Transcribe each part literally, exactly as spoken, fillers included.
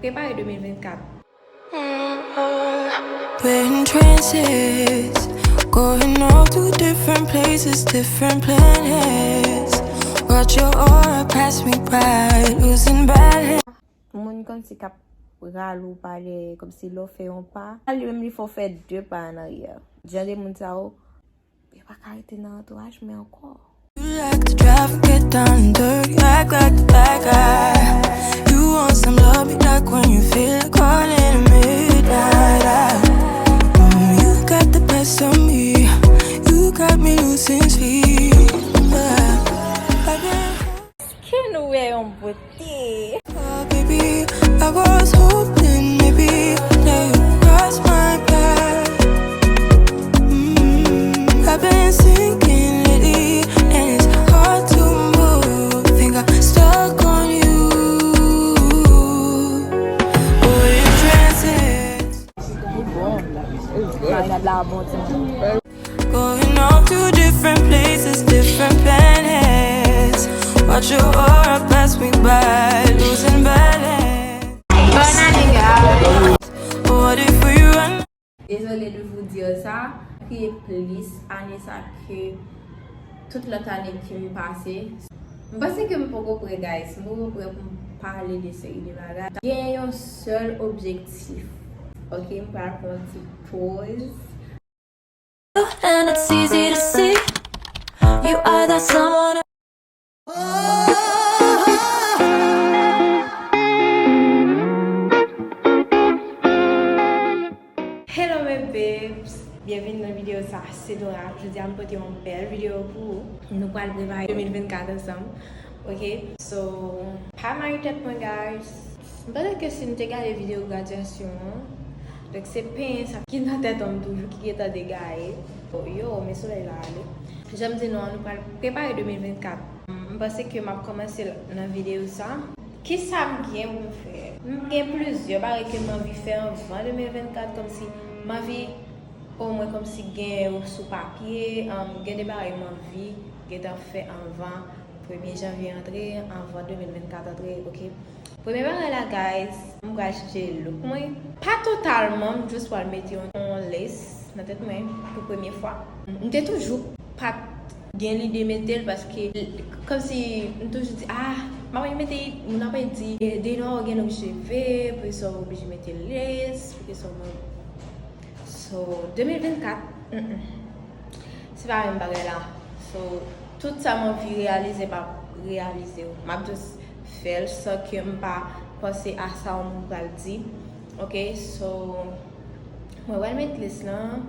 Prepare de mil vennkat. We're in trances, going all to different places, different planets. Watch your aura pass me by, losing balance. Moun kòmsi k ap rale w pa dèyè, kòmsi lè w fè yon pa, li menm li fè w fè de pa an aryè. Jan de moun sa yo, yo pa ka rete nan antouraj mwen ankò. You like to drive and get down and dirty, act like the bad guy. You want some love, be like when you feel like calling at midnight. I, mm, you got the best of me. You got me losing sleep. I've been Skin ou wè yon bote. Oh, baby, I was hoping maybe that you cross my path. Mm, I've been sinking lately, and it's hard to move. Think I'm stuck on you. Oh, in trances. Li bon. Marinad la bon ti moun. Going off to different places, different planets. Watch your aura pass me by, losing balance. What if we run? Désolé de vous dire ça, kriye plis ane sa ke tout lòt ane ki m pase. M panse ke m poko prè, guys. M poko prè pou m pale de seri de bagay. Gen yon sèl objektif. Ok, m pral pran yon ti pause. And it's easy to see you are that someone. Hello mes babes! Byenvini nan videyo sa, se Dora. Jodi a m pote yon bèl videyo pou ou. Nou pral prepare de mil vennkat ansanm. Ok? So, pa mare tèt mwen, guys. M panse ke si n te gade videyo gradyasyon an, donk se penyen sa ki nan tèt an m toujou ki gentan degaye. Oh, yo, men solèy la ale. Jan m di nou an, nou pral prepare de mil vennkat. M panse ke m ap kòmanse l nan videyo sa. Kisa m gen pou m fè? M gen plizyè bagay ke m anvi fè anvan de mil vennkat, kòmsi m anvi omwen kòmsi gen yo sou papye, um, gen de bagay m anvi gentan fè anvan premye janvye antre, anvan de mil vennkat antre, ok. Premye bagay la, guys, m pral chanje look mwen. Pa totalman, m jis pral mete yon, yon lace nan tèt mwen pou premye fwa. M te toujou pa t gen lide mete l paske kòmsi m toujou di, ah, m ap mete, moun ap di, de nwa ou gen long cheve, poukisa w oblije mete lace, poukisa w So, de mil vennkat, mm, mm, se pa menm bagay la. So, tout sa m anvi reyalize, m ap reyalize yo. M ap just fè l san ke m pa panse a sa yon moun pral di. Ok, so, mwen pral met lace lan.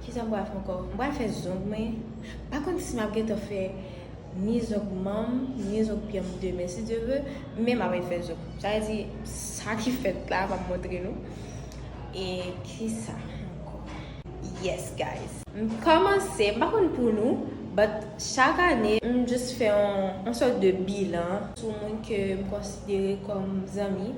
Kisa m pral fè ankò? M pral fè zong mwen. M pa konn si m ap gentan fè ni zong manm, ni zong pye m demen, si Dye vle, men m ap fè zong. Sa vle di, sa ki fèt la, m ap montre nou. E kisa ankò? Yes, guys. M kòmanse, m pa konn pou nou, but chak ane, m just fè yon, yon sòt de bilan sou moun ke m konsidere kòm zanmi.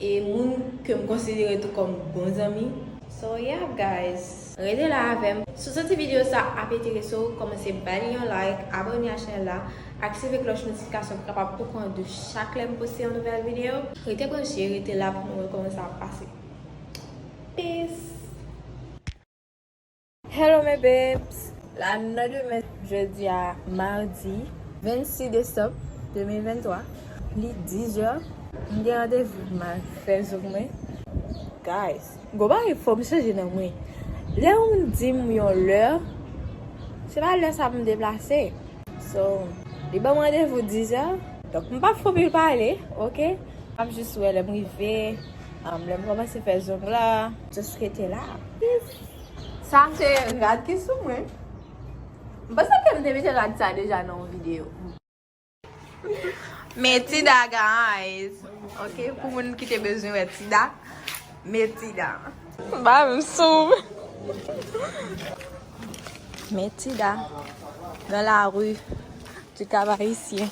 E moun ke m konsidere tou kòm bon zanmi. So yeah, guys, rete la avè m. Si w santi videyo sa ap enterese w, kòmanse bay li yon like, abòne a chanèl la, aktive klòch notifikasyon pou w kapab okouran de chak lè m poste yon nouvèl videyo. Rete branche, rete la pou nou wè kòman sa ap pase. Peace! Hello mes babes! La nan demen, jodi a madi vennsis desanm de mil venntwa. Li dis zè. M gen randevou m al fè zong mwen. Guys, gwo bagay fò m chanje nan mwen. Lè yon moun di m yon lè, se pa lè sa pou m deplase. So, li ban m randevou dis zè. Donk, m p ap fè anpil pale, ok? M ap jis wè lè m rive, um, lè m kòmanse fè zong la. Just rete la. Peace! Sa se rad ki sou mwen. M panse ke m te mete rad sa deja nan yon videyo. Men Tida, guys. Ok, pou moun ki te bezwen wè Tida, men Tida. Ba m sou. Men Tida dans la rue du Cap-Haïtien.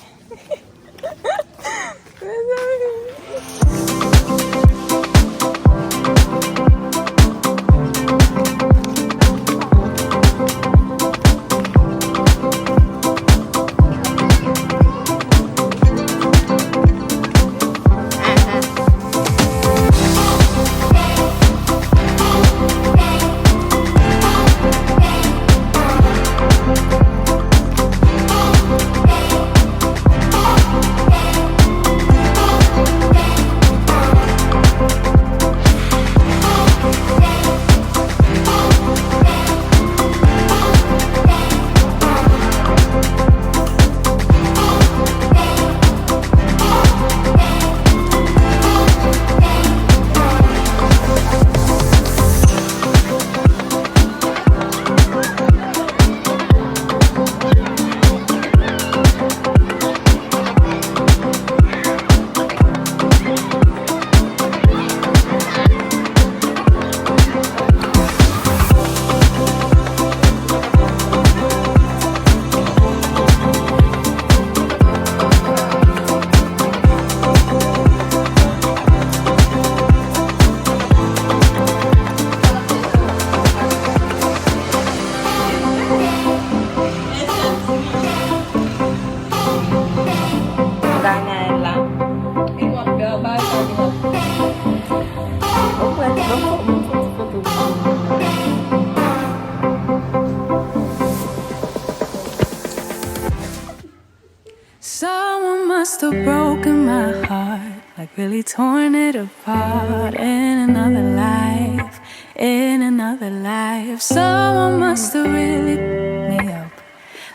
Someone must have broken my heart, like really torn it apart in another life, in another life. Someone must have really beat me up,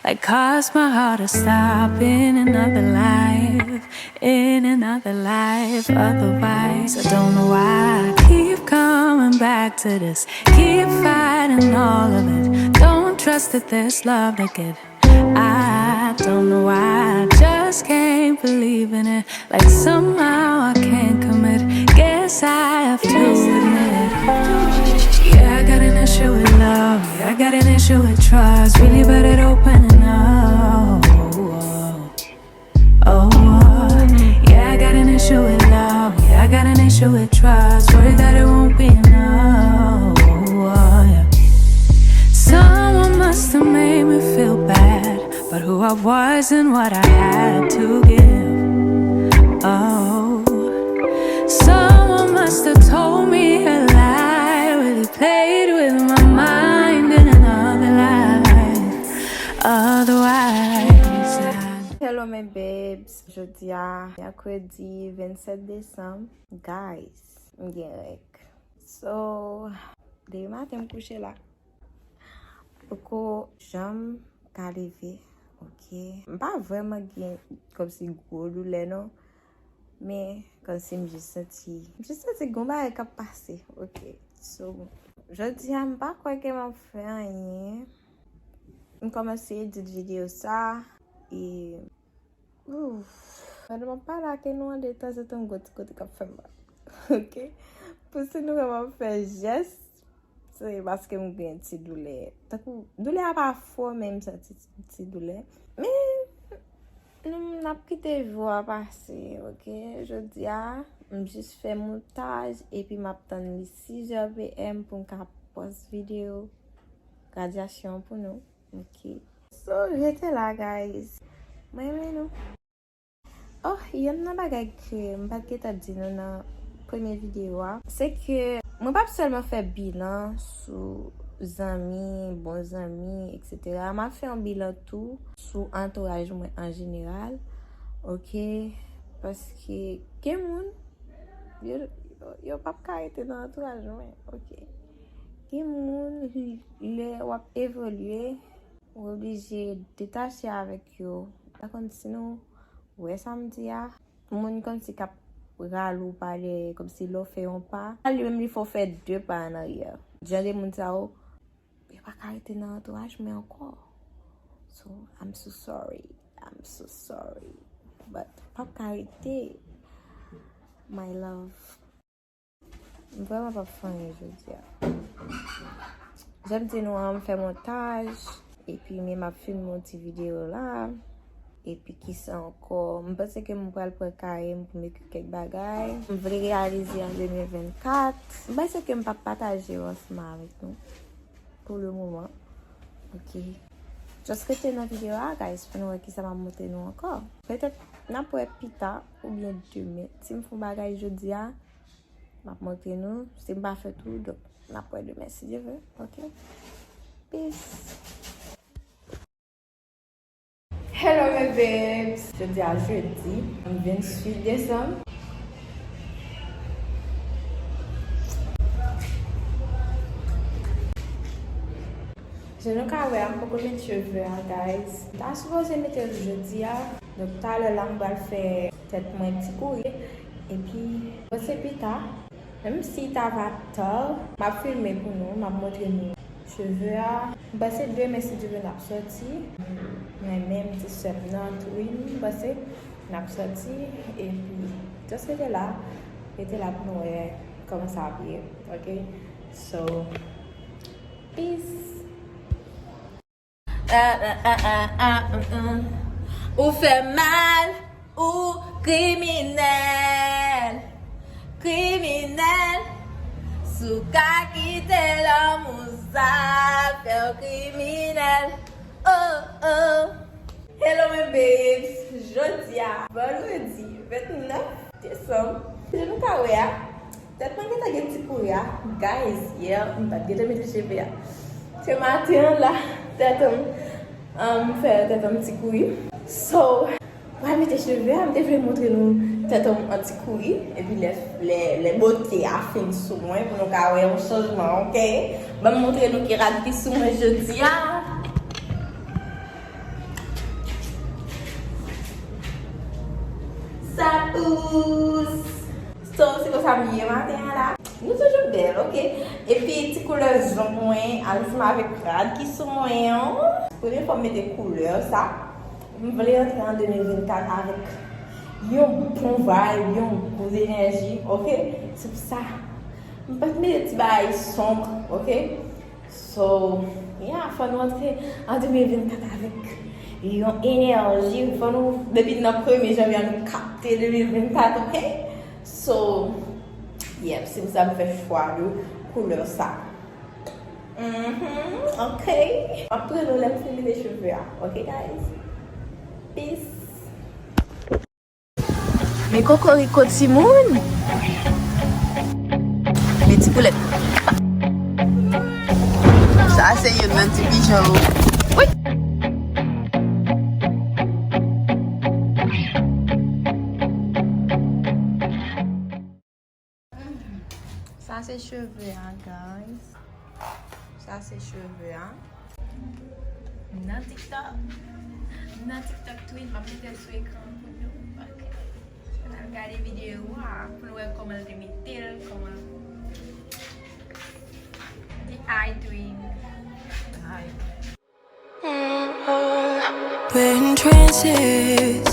like caused my heart to stop in another life, in another life. Otherwise, I don't know why I keep coming back to this, keep fighting all of it. Don't trust that there's love to get. I don't know why I just can't believe in it. Like somehow I can't commit. Guess I have to admit. Yeah, I got an issue with love. Yeah, I got an issue with trust. Really bad at opening up. Oh, yeah, I got an issue with love. Yeah, I got an issue with trust. Worried that it won't be enough. Yeah. Someone must have made me feel bad. But who I was and what I had to give. Oh, someone must have told me a lie, really played with my mind in another life. Otherwise, I... Hello, my babes. Jodi a, mèkredi vennsèt desanm. Guys, m gen règ. So, depi maten m kouche la. Poko janm ka leve, ok? M pa vrèman gen kòmsi gwo doulè non. Men kòmsi m jis santi, m jis santi gon bagay k ap pase, ok? So, jodi a m pa kwè ke m ap fè anyen. M kòmanse edit videyo sa, e Ouf. Pandan m ap pale ak nou an, de tanzantan m gon ti kote k ap fè m mal. Ok? Pou si nou wè m ap fè jès, se paske m gen ti doulè. Tankou, doulè a pa fò, men m santi ti, ti doulè. Men, nou, n ap kite jou a pase, ok? Jodi a, m jis fè montaj, epi m ap tann li sizè p m pou m ka pòs videyo gradyasyon pou nou. Ok. So, rete la, guys. Mwen renmen nou. Oh, yonn nan bagay ke m pa t gentan di nou nan premye videyo a, se ke mwen p ap sèlman fè bilan sou zanmi, bon zanmi, et cetera. M ap fè yon bilan tou sou antouraj mwen an jeneral. Ok? Paske gen moun, yo, yo, yo p ap ka rete nan antouraj mwen. Ok? Gen moun, lè w ap evolye, ou oblije detache avèk yo. Pa konn si nou wè sa m di a, moun kòmsi k ap rale w pa dèyè, kòmsi lè w fè yon pa, li menm li fè w fè de pa an aryè. Jan de moun sa yo, yo pa ka rete nan antouraj mwen ankò. So, I'm so sorry. I'm so sorry. But, p ap ka rete, my love. M vrèman p ap fè anyen jodi a. Jan m di nou an, m fè montaj, epi men m ap filme yon ti videyo la. Epi kisa ankò? M panse ke m pral pran kare m pou m ekri kèk bagay. M vle reyalize an de mil vennkat. M panse ke m p ap pataje yo ansanm avèk nou pou le moman. Ok. Just rete nan videyo a, guys, pou nou wè kisa m ap montre nou ankò. Petèt n ap wè pita oubyen demen. Si m fè yon bagay jodi a, m ap montre nou. Si m pa fè tou, donk, n ap wè demen, si Dye vle. Ok? Peace. Hello, my babes. Jodi a jedi, venntuit desanm. Jan nou ka wè a, m poko met cheve a, guys. M ta sipoze mete l jodi a. Donk, talè la, m pral fè tèt mwen ti kouri. Epi, panse pita, menm si ta va ta, m ap filme pou nou, m ap montre nou cheve a. M panse demen, si Dye vle, n ap sòti. Mwen menm, ti sè m nan, Twin, m panse n ap sòti. Epi, just rete la, rete la pou nou wè kòman sa ap ye, ok? So, peace. Ah, ah, ah, ah, ah, mm, mm. Ou fè mal, ou kriminèl, kriminèl. Si w ka kite lanmou sa fè w kriminèl. Oh, oh. Hello, my babes. Jodi a, vandredi vennèf desanm. Jan nou ka wè a, tèt mwen gentan gen ti kouri a. Guys, yè, m pa t gentan mete cheve a. Se maten an la, tèt an, um, fè tèt an ti kouri. So, pral mete cheve a, m te vle montre nou tèt an an ti kouri. Epi lè, lè, lè bote a fin sou mwen, pou nou ka wè yon chanjman, oke? Ban m montre nou ki rad ki sou mwen jodi a. Sa pous. So, se konsa m ye maten an la. Nou toujou bèl, oke? Epi ti koulè zong mwen, ansanm avèk rad ki sou mwen an. Premye fwa m mete koulè sa, m vle antre an de mil vennkat avèk yon bon vibe, yon gwo enèji, oke? Se pou sa, m pa t mete ti bagay sonb, oke? So, yeah, fò nou antre an de mil vennkat avèk yon enèji. Fò nou, depi nan premye janvye a, nou kapte de mil vennkat, oke? So, yep, se pou sa m fè chwa de koulè sa. Mhm, oke. M ap pran nou lè m fin mete cheve a, oke, guys? Peace. Men kokoriko timoun. Men ti poulèt. Sa se youn nan ti pijan yo. Wi. Sa se cheve a, guys. Sa se cheve a. M nan TikTok. M nan TikTok twin, m ap mete l sou ekran pou nou. Ok. N al gade videyo a pou nou wè kòman l te mete l, kòman. Di hi, twin. Hi. We're in trances,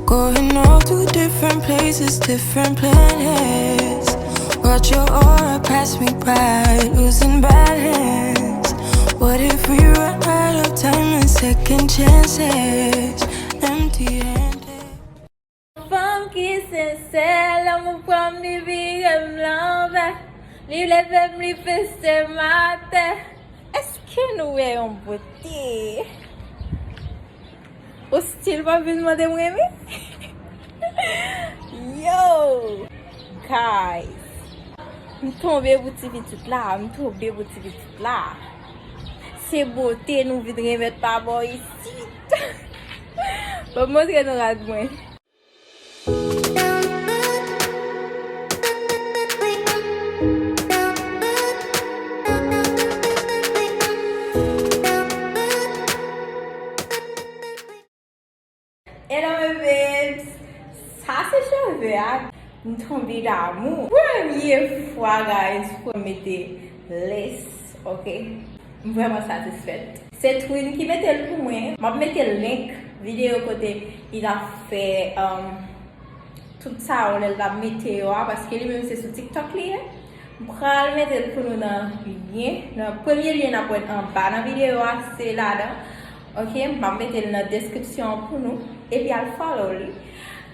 going off to different places, different planets. Watch your aura pass me by, losing balance. What if we run out of time and second chances? Empty handed. Fanm ki sensè, lanmou pa m li vire m lanvè. Li leve m, li fese m atè. Èske nou wè yon bote? Ostil pa vin mande m renmen? Yo! Guys! M tonbe pou ti pitit la, m tonbe pou ti pitit la. Se bote nou vin remèt pa bò isit. Ban m montre nou rad mwen. Hello my babes! Sa se cheve a. M tonbe damou. Premye fwa, guys, pou m mete lace, ok? M vrèman satisfèt. Se Twin ki mete l pou mwen. M ap mete link videyo kote li t ap fè, um, tout sa yo lè l t ap mete yo a, paske li menm se sou TikTok li ye. M pral mete l pou nou nan lyen, nan premye lyen n ap wè anba nan videyo a, se ladan. Ok, m ap mete l nan deskripsyon an pou nou. Epi al follow li.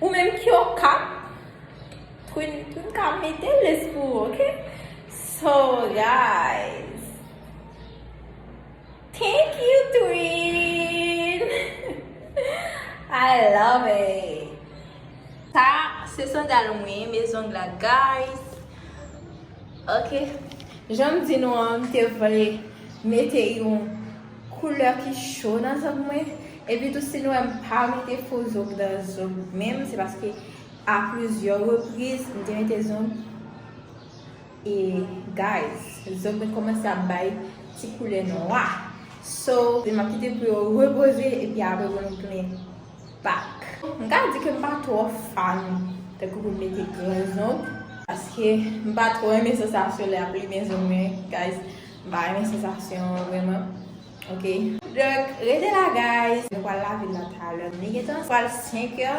Ou menm ki Okap, Twin, Twin ka mete lace pou ou, ok? So, guys, thank you, Twin! I love it! Sa, se sandal mwen, men zong la, guys. Ok. Jan m di nou an, m te vle mete yon koulè ki cho nan zong mwen. Epi tou, si nou wè m pa mete fo zong nan zong menm, se paske a plizyè repriz, m te mete zong. E, guys, zong mwen kòmanse ap bay ti koulè nwa. So, m ap kite pou yo repoze, epi apre pou nou tounen back. M ka di ke m pa twò fan tankou pou m mete gran zong, paske m pa twò renmen sansasyon lè y ap limen zong mwen, guys. M pa renmen sansasyon an vrèman. Ok. Donk, rete la, guys. Nou pral lave la talè. Li gentan pral senkè,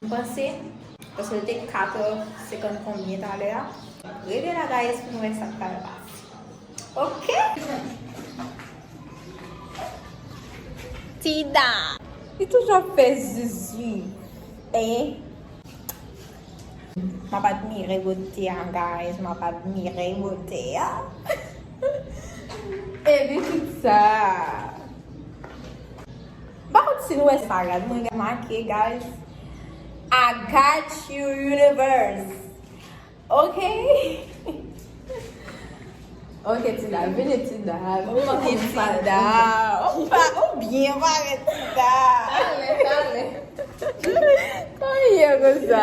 m panse. Paske l te katòz senkant konbyen talè a. Rete la, guys, pou nou wè sa k pral pase. Ok. Tida. Li toujou ap fè zuzu. Eh. M ap admire bote a, guys. M ap admire bote a. Epi tout sa. M pa konn si nou wè sa rad mwen gen make, guys. I got you, universe. Ok, Tida, vini, Tida. Vini, Tida. Ou pa, ou byen parèt, Tida. Talè, talè. Kòman ye konsa?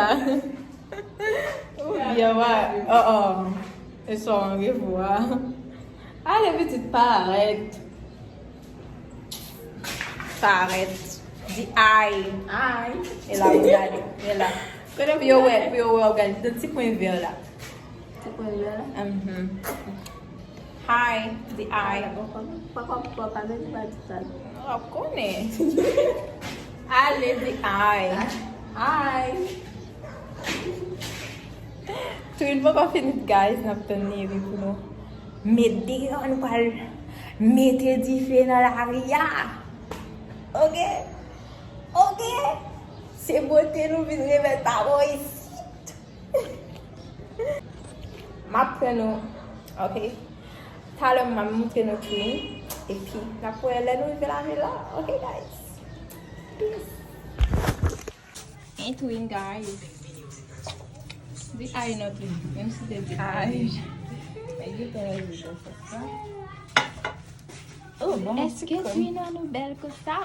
Ou byen parèt. Oh, oh. E sa w anvi vwa. Ale, pitit, parèt. Parèt. Di hi. Hi. E la, w gade. E la. Kote pou yo wè, pou yo wè, w gade. Nan ti pwen vè la. Ti pwen vè la? Mhm. Hi. Di hi. Papa, papa, papa, papa, di hi. W ap konnen. Ale, di hi. Hi. Twin poko fini, guys, n ap tann Neri pou nou met deyò, nou pral mete dife nan lari a. Ok? Ok? Se bote nou vin remèt pa bò isit. M ap pran nou, ok? Talè m ap montre nou Twin, epi n ap wè lè nou rive lavil la. Ok, guys? Peace. Hey, Twin, guys. Di hi non, Twin. Menm si te di hi. Èske Twin an nou bèl konsa?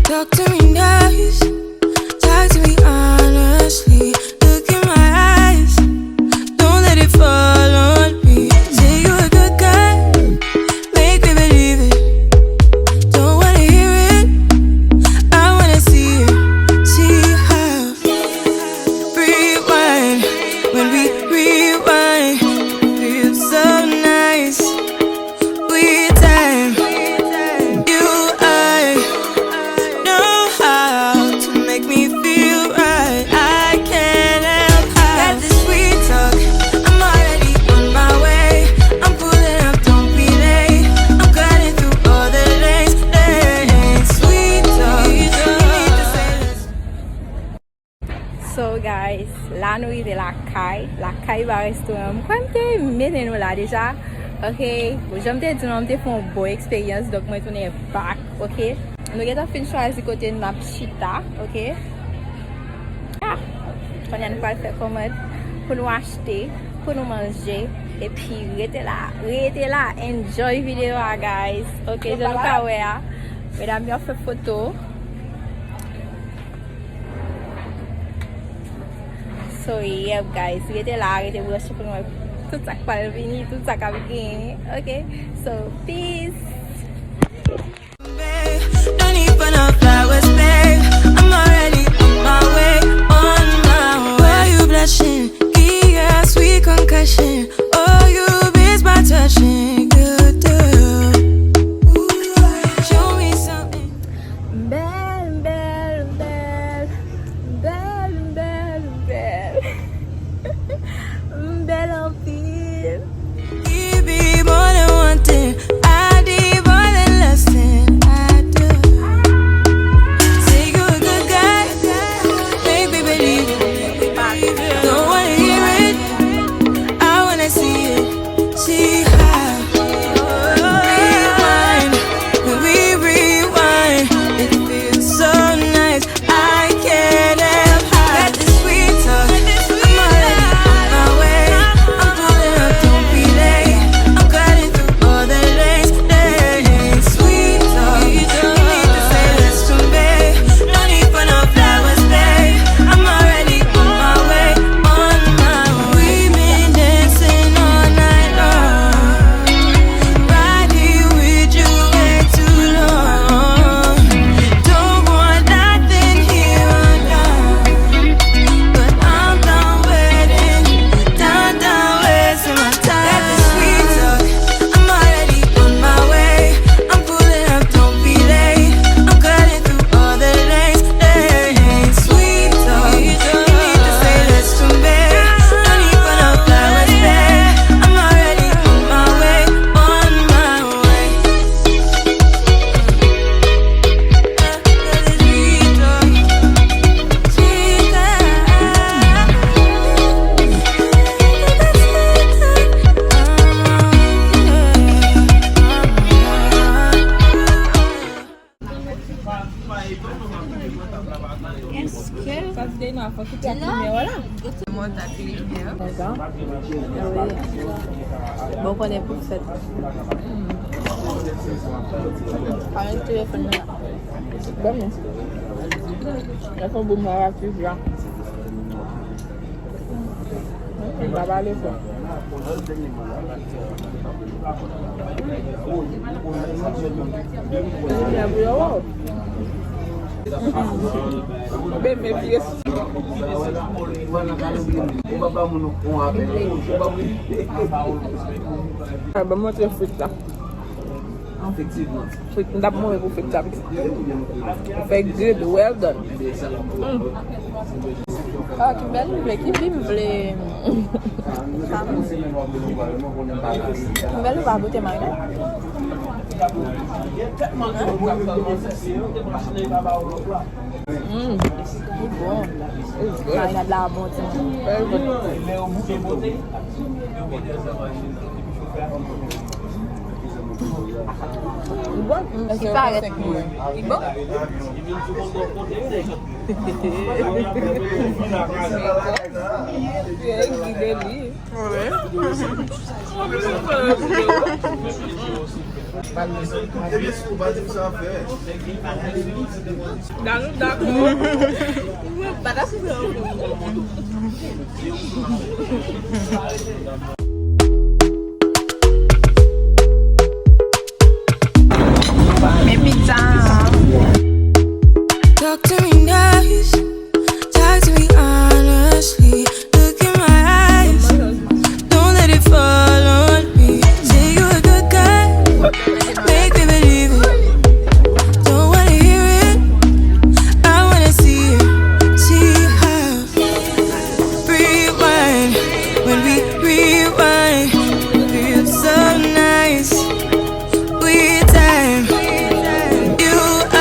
Talk to me nice, talk to me honestly. Look in my eyes, don't let it fall on me. Say you a good guy, make me believe it. Don't wanna hear it, I wanna see it. See how. Rewind, when we rewind, it feels so nice. We time, you, I know how to make me feel right. I can't help how. Got this sweet talk, I'm already on my way. I'm pulling up, don't be late. I'm cutting through all the lanes. There ain't sweet talk, you need to say less. So guys, la nou rive lakay, lakay ba restoran. M kwè m te mennen nou la deja. Ok, bon, jan m te di nou, m te fè yon bon eksperyans, donk mwen tounen back, ok. Nou gentan fin chwazi kote n ap chita, ok. Ah, kounye a nou pral fè kòmand pou nou achte, pou nou manje, epi rete la, rete la, enjoy videyo a, guys. Ok, jan nou ka wè a, medam yo ap fè foto. So, yep, guys, rete la, rete branche pou nou wè tout sa k pral vini, tout sa k ap genyen, ok? So, peace! Babe, no need for no flowers, babe. I'm already on my way, on my way. Why you blushing? Give you a sweet concussion. Oh, you miss my touching, you do. Ooh, show me something. Bèl, bèl, bèl. Bèl, bèl, bèl. M bèl anpil. Give me more than one thing. I need more than less than I do. Say you a good guy. Make me believe it. Don't wanna hear it. I wanna see it. See how. Rewind. When we rewind, it feels so nice. I can't help how. Got this sweet talk. I'm already on my way. I'm pulling up, don't be late. I'm cutting through all the lanes. There ain't sweet talk. You need to say less to me. No need for no flowers, babe. I'm already on my way, on my way. We've been dancing all night long. Mwen kite ak limyè, vwala. Mwen tak limyè. Bon, konnen pou fèt. Kare telefòn nan. Bon, men. Lè fè bon mwen aktif la. Mwen pa pale fò. Bebe, pye. Ban m montre frit la. Frit, m t ap mouri pou frit la, pitit. Fè good, well done. Mm. Oh, ki bèl m vle, ki vi m vle. Ki bèl ou pa goute marinad? Mm, li bon. Marinad la bon, ti. Li bon, li parèt. Li bon? Li bon? Li bon? Ebyen, si w pa di m sa fè. Danou dakò. Men pizza. Talk to me nice. Talk to me honestly. Look in my eyes. Don't let it fall on me. Say you a good guy. Make me believe it. Don't wanna hear it. I wanna see it. See how. Rewind. When we rewind, it feels so nice. With time, you I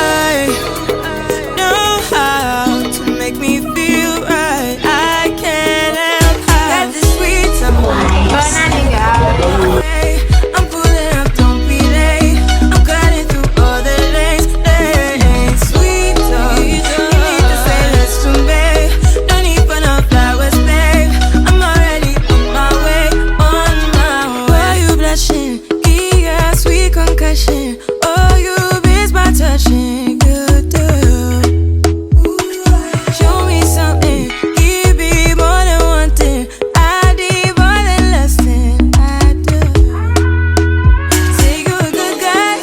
know how to make me feel right. I can't help how that the sweet someone. I'm pulling up, don't be late. I'm cutting through all the lanes. They ain't sweet talk. You need to say less to me. No need for no flowers, babe. I'm already on my way, on my way. Why you blushing? Yeah, sweet concussion. Oh, you miss my touching. You do. Show me something. Give me more than one thing. I need more than less than I do. Say you a good guy.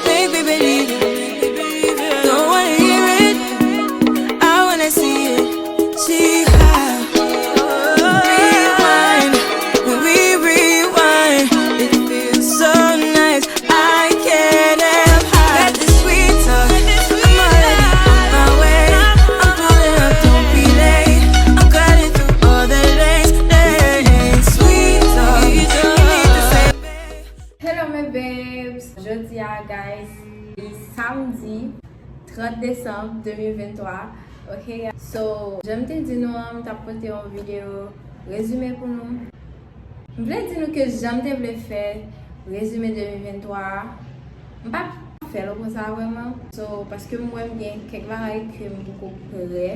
Make me believe it. Don't wanna hear it. I wanna see it. See how. Rewind. When we rewind, it feels so nice. I can't help how that the sweet talk. I'm already on my way. I'm pulling up, don't be late. I'm cutting through all the lanes. They ain't sweet talk. You need to say, babe. Hello, my babes. Jodi a, guys, li samdi trant desanm de mil venntwa. Ok, so, jan m te di nou an, m t ap pote yon videyo rezime pou nou. M vle di nou ke jan m te vle fè rezime de mil venntwa a, m p ap fè l konsa vrèman. So, paske m wè m gen kèk bagay ke m poko prè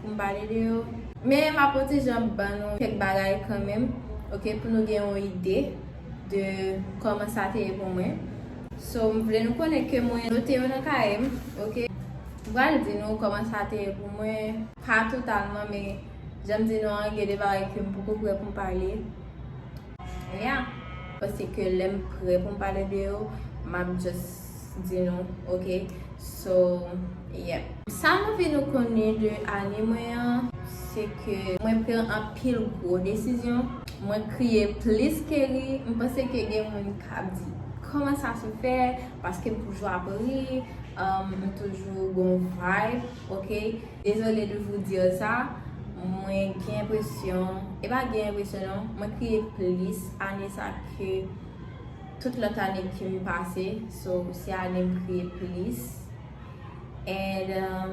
pou m pale de yo. Men m ap yon ti jan ban nou kèk bagay kanmenm, ok, pou nou gen yon ide de kòman sa te ye pou mwen. So, m vle nou konnen ke mwen note yo nan kaye m, ok? M pral di nou kòman sa te ye pou mwen, pa totalman, men jan m di nou an, gen de bagay ke m poko prè pou m pale. Yeah. Paske lè m prè pou m pale de yo, m ap just di nou, ok? So, yeah. Sa m anvi nou konnen de ane mwen an, se ke mwen pran anpil gwo desizyon. Mwen kriye plis ke ri. M panse ke gen moun k ap di, "Kòman sa se fè?" Paske m toujou ap ri, um, m toujou gon vibe, ok? Désolé de vous dire ça, mwen gen enpresyon, e pa gen enpresyon non, mwen kriye plis ane sa ke tout lòt ane ke m pase, so se ane m kriye plis. And, um,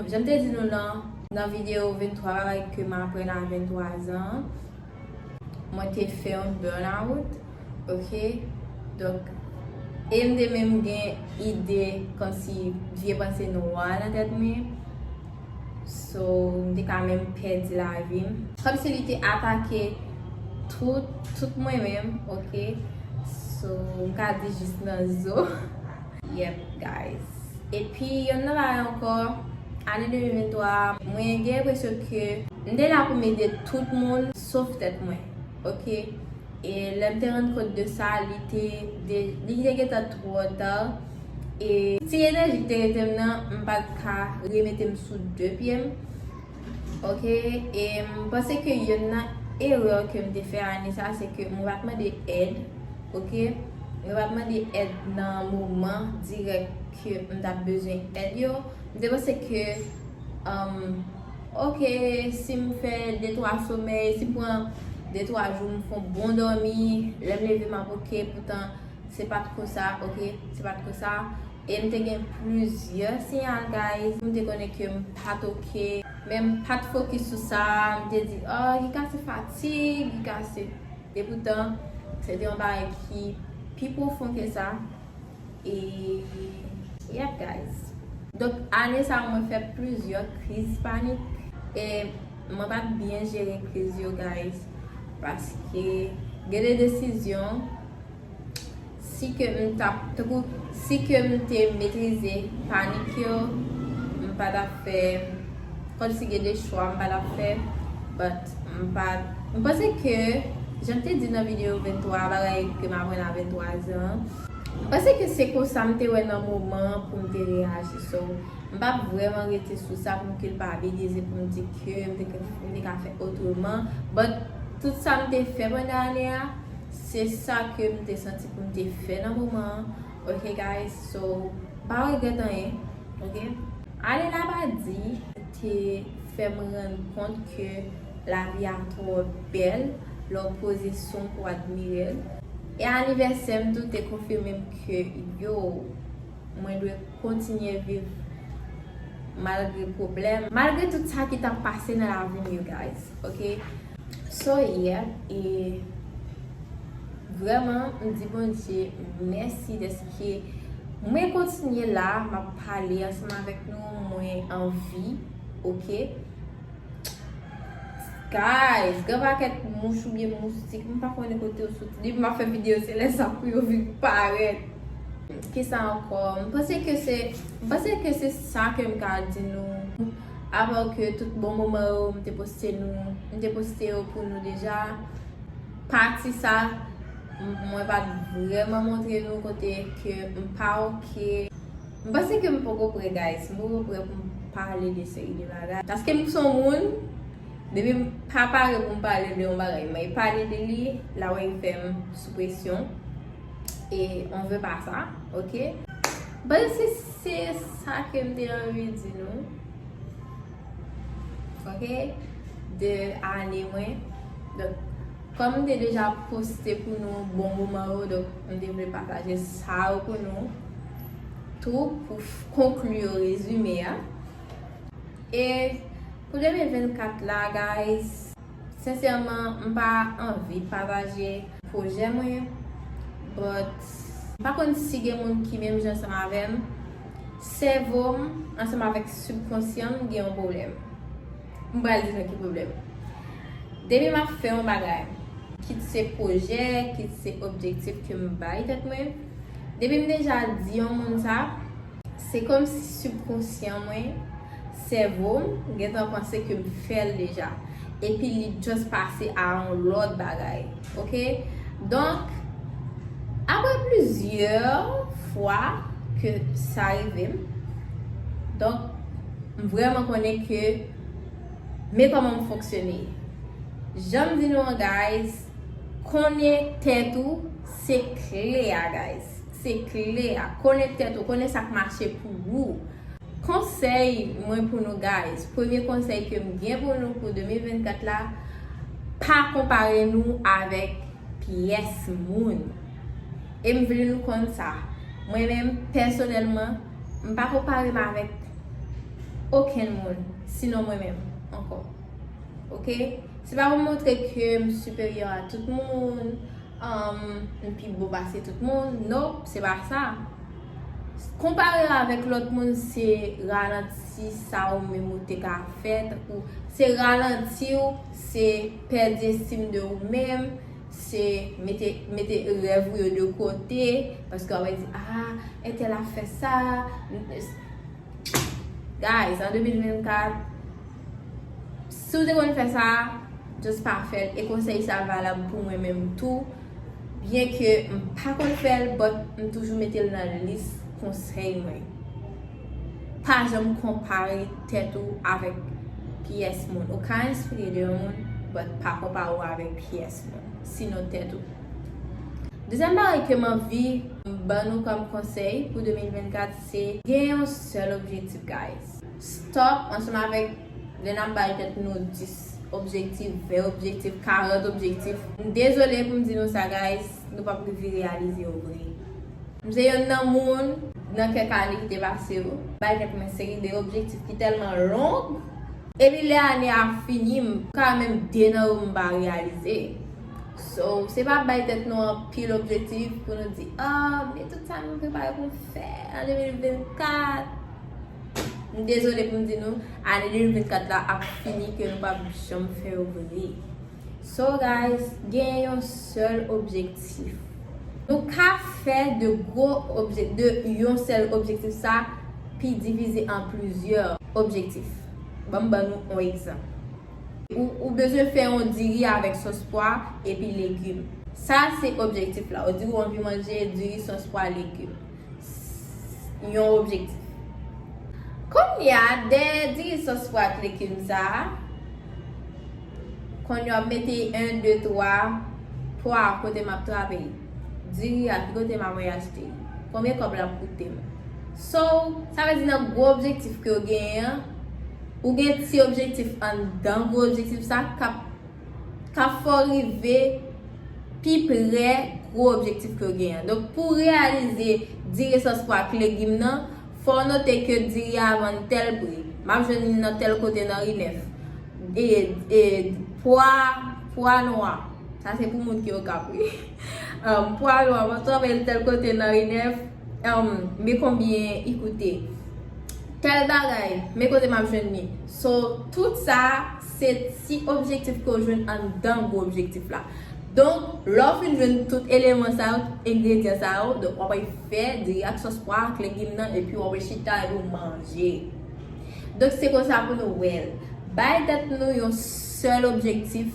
jan m te di nou nan, nan videyo venntwa bagay ke m aprann a venntwa zan, mwen te fè yon burn out, ok? Donk, e m te menm gen ide kòmsi vye panse nwa nan tèt mwen. So, So, m te ka menm pèdi lavi m. Kòmsi li te atake tout, tout mwen menm, ok? So, m ka di jis nan zo. Yep, guys. Epi, yonn nan bagay ankò, ane de mil venntwa, mwen gen enpresyon ke m te la pou m ede tout moun, sof tèt mwen, ok? E lè m te rann kont de sa, li te, de, li te gentan twò ta. E ti enèji ki te rete m nan, m pa t ka remete m sou de pye m. Ok, e m panse ke yonn nan erè ke m te fè ane sa, se ke mwen pa t mande èd, ok? Mwen pa t mande èd nan moman dirèk ke m t ap bezwen èd yo. M te panse ke, um, ok, si m fè de twa somèy, si m pran de twa jou, m fè yon bon dòmi, lè m leve m ap ok, poutan se pa t konsa, ok? Se pa t konsa. E m te gen plizyè siyal, guys. M te konnen ke m pa t ok. Men m pa t fokis sou sa. M te di, oh, li ka se fatig, li ka se. Epoutan, se te yon bagay ki pi pwofon ke sa. E, yep, guys. Donk, ane sa a, mwen fè plizyè kriz panik. E mwen pa t byen jere kriz yo, guys. Paske gen de desizyon, si ke m t ap, tankou, si ke m te metrize panik yo, m pa t ap fè, kòmsi gen de chwa m pa t ap fè, but m pa, m panse ke, jan m te di nan videyo venntwa, bagay ke m aprann a venntwa zan, m panse ke se konsa m te wè nan moman an pou m te reyaji. So, m p ap vrèman rete sou sa pou m kilpabilize, pou m di ke m te, m te ka fè otreman. But tout sa m te fè pandan ane a, se sa ke m te santi pou m te fè nan moman an. Ok, guys? So, m pa regrèt anyen. Ok? Ale la pa di, te fè m rann kont ke lavi a twò bèl lè w poze sou l pou w admire l. E anivèsè m tou te konfime m ke, yo, mwen dwe kontinye viv malgre pwoblèm, malgre tout sa ki t ap pase nan lavi m yo, guys, ok? So, yeah, e vrèman, m di Bondye mèsi dèske mwen kontinye la, m ap pale ansanm avèk nou, mwen an vi, ok? Guys, gen pakèt mouch oubyen moustik, m pa konnen kote yo soti. Depi m ap fè videyo, se lè sa pou yo vin parèt. Kisa ankò? M panse ke se, m panse ke se sa ke m ka di nou. Apa ke tout bon moman yo, m te poste nou, m te poste yo pou nou deja. Pati sa, m, mwen pa t vrèman montre nou kote ke m pa ok. M panse ke m poko prè, guys. M poko prè pou m pale de seri de bagay. Paske m se yon moun, depi m pa pare pou m pale de yon bagay, mwen pale de li, la wè l fè m sou presyon. E on veut pas ça, ok? M panse se, se sa ke m te anvi di nou. Ok? De ane mwen. Donk, kòm m te deja poste pou nou bon moman yo, donk, m te vle pataje sa yo pou nou tou, pou f-, konkli rezime a. E pou de mil vennkat la, guys, sensèman, m pa anvi pataje pwojè mwen, but m pa konn si gen moun ki menm jan ansanm avè m. Sèvo m ansanm avèk sibkonsyan m gen yon pwoblèm. M pral di nou ki pwoblèm. Depi m ap fè yon bagay, kit se pwojè, kit se objektif ke m bay tèt mwen, depi m deja di yon moun sa, se kòmsi sibkonsyan mwen, sèvo m, gentan panse ke m fè l deja. Epi li just pase a yon lòt bagay. Ok? Donk, apre plizyè fwa ke sa rive m, donk, m vrèman konnen ke men kòman m fonksyone. Jan m di nou an, guys, konnen tèt ou, se kle a, guys. Se kle a. Konnen tèt ou, konnen sa k mache pou ou. Konsèy mwen pou nou, guys. Premye konsèy ke m gen pou nou pou de mil vennkat la, pa konpare nou avèk pyès moun. E m vle nou konn sa. Mwen menm, pèsonèlman, m pa konpare m avèk okenn moun, sinon mwen menm, ankò. Ok? Se pa pou m montre ke m siperyè a tout moun, um, m pi bon pase tout moun. Nope, se pa sa. Konpare avèk lòt moun, se ralanti sa ou menm ou te ka fè, tankou se ralanti w, se pèdi estim de ou menm, se mete, mete rèv ou yo de kote, paske w ap di, ah, entèl ap fè sa. Guys, an de mil vennkat, si w te konn fè sa, just pa fè l. E konsèy sa valab pou mwen menm tou. Byen ke m pa konn fè l, but m toujou mete l nan lis konsèy mwen. Pa janm konpare tèt ou avèk pyès moun. Ou ka enspire de yon moun, but pa konpare w avèk pyès moun. Sinon tèt ou. Dezyèm bagay ke m anvi ban nou kòm konsèy pou de mil vennkat, se gen yon sèl objektif, guys. Stop ansanm avèk lè n ap bay tèt nou dis objektif, ven objektif, karant objektif. M dezole pou m di nou sa, guys, nou p ap rive reyalize yo vre. M se yonn nan moun, nan kèk ane ki te pase yo, bay tèt mwen seri de objektif ki tèlman long, epi lè ane a fini, m ka menm de nan yo m pa reyalize. So, se pa bay tèt nou anpil objektif pou nou di, ah, men tout sa nou prepare pou n fè an de mil vennkat. M dezole pou m di nou, ane de mil vennkat la ap fini ke nou p ap janm fè yo vre. So, guys, gen yon sèl objektif. Nou ka fè de gwo objek-, de yon sèl objektif sa pi divize an plizyè objektif. Ban m ban nou yon egzanp. Ou, ou bezwen fè yon diri avèk sòs pwa epi legim. Sa se objektif la. Ou di ou anvi manje diri sòs pwa legim. Yon objektif. Kounye a, dèyè diri sòs pwa ak legim sa a, kounye a w ap mete en, de, twa, pwa a kote m ap trape l. Diri a, ki kote m ap voye achte l? Konbyen kòb l ap koute m? So, sa vle di nan gwo objektif ke w genyen an, ou gen ti objektif anndan gwo objektif sa k ap, k ap fè w rive pi pre gwo objektif ke w genyen an. Donk, pou w reyalize diri sòs pwa ak legim nan, fò w note ke diri a vann tèl pri. M ap jwenn li nan tèl kote nan ri nèf. E, e, pwa, pwa nwa. Sa se pou moun ki Okap, wi. Um, pwa nwa, m ap twouve l tèl kote nan ri nèf. Um, men konbyen i koute. Tèl bagay, men kote m ap jwenn li. So, tout sa, se ti objektif ke w jwenn anndan gwo objektif la. Donk, lè w fin jwenn tout eleman sa yo, tout engredyan sa yo, donk w ap fè diri ak sòs pwa ak legim nan, epi w ap chita epi w manje. Donk, se konsa pou nou wè l. Bay tèt nou yon sèl objektif,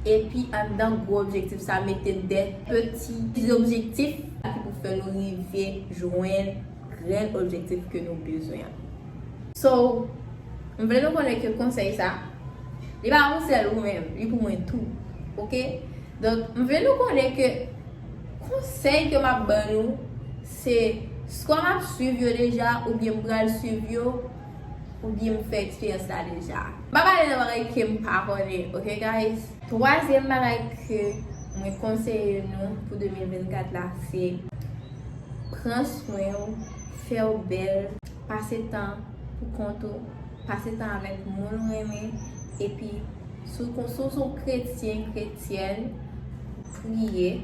epi anndan gwo objektif sa, mete de peti objektif ki pou fè nou rive jwenn grenn objektif ke nou bezwen an. So, m vle nou konnen ke konsèy sa, li pa pou sèl ou menm, li pou mwen tou. Oke? Donk, m vle nou konnen ke konsèy ke m ap ban nou, se swa m ap swiv yo deja, oubyen m pral swiv yo, oubyen m fè eksperyans la deja. M pa pale nan bagay ke m pa konnen, oke, guys? Twazyèm bagay ke mwen konseye nou pou de mil vennkat la, se pran swen w, fè w bèl, pase tan pou kont ou, pase tan avèk moun ou renmen, epi si w kon-, si w se yon kretyen, kretyèn, priye.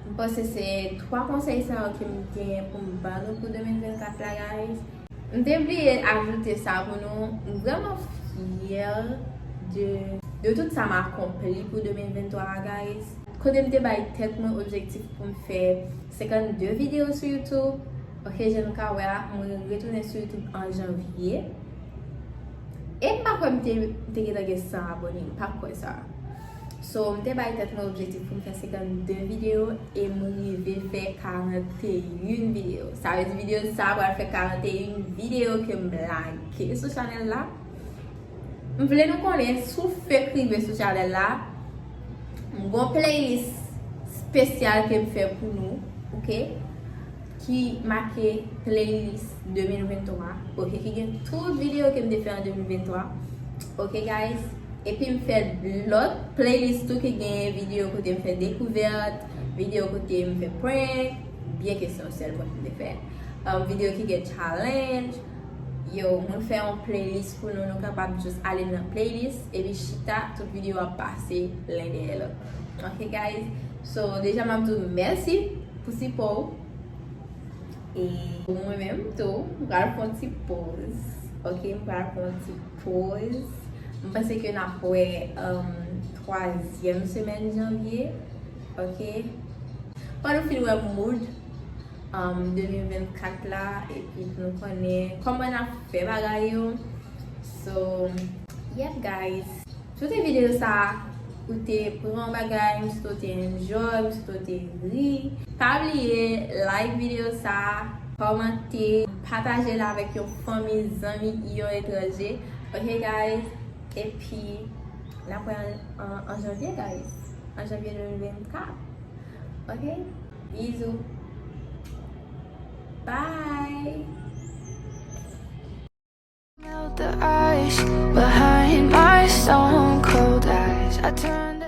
M panse se twa konsèy sa yo ke m genyen pou m ban nou pou de mil vennkat la, guys. M te bliye ajoute sa pou nou. M vrèman fyè de, de tout sa m akonpli pou de mil venntwa a, guys. Kote m te bay tèt mwen objektif pou m fè senkannde videyo sou YouTube. Oke, jan nou ka wè a, mwen retounen sou YouTube an janvye. E m pa kwè m te, m te gentan gen san abòne, m pa kwè sa. So, m te bay tèt mwen objektif pou m fè senkannde videyo e m rive fè karannteyen videyo. Sa vle di videyo sa a pral fè karannteyen videyo ke m lage sou chanèl la. M vle nou konnen, si w fèk rive sou chanèl la, m gon playlist espesyal ke m fè pou nou, oke? Ki make playlist de mil venntwa, oke, ki gen tout videyo ke m te fè an de mil venntwa, oke, guys? Epi m fè lòt playlist tou ki gen videyo kote m fè dekouvèt, videyo kote m fè prank, byen ke se yon sèl prank m te fè. Um, videyo ki gen challenge. Yo, mwen fè yon playlist pou nou, nou kapab just ale nan playlist, epi chita, tout videyo ap pase len dèyè lòt. Oke, guys? So, deja m ap di w mèsi pou sipò w. E pou mwen menm tou, m pral fè yon ti poz. Ok, m pral fè yon ti poz. M panse ke n ap wè um, twazyèm semèn janvye. Ok. Fò nou fin wè mood um, de mil vennkat la, epi pou nou konnen kòman n ap fè bagay yo. So, yep guys. Si w te videyo sa, ou te pran bagay, m swete w te enjoy, m swete w te ri. Pa bliye like videyo sa, kòmante, pataje l avèk yon fanmi, zanmi, yon etranje. Ok guys? Epi n ap wè an, an, an janvye guys. An janvye de mil vennkat. Ok? Bizou. Bye! Melt the ice behind my stone cold eyes. I turn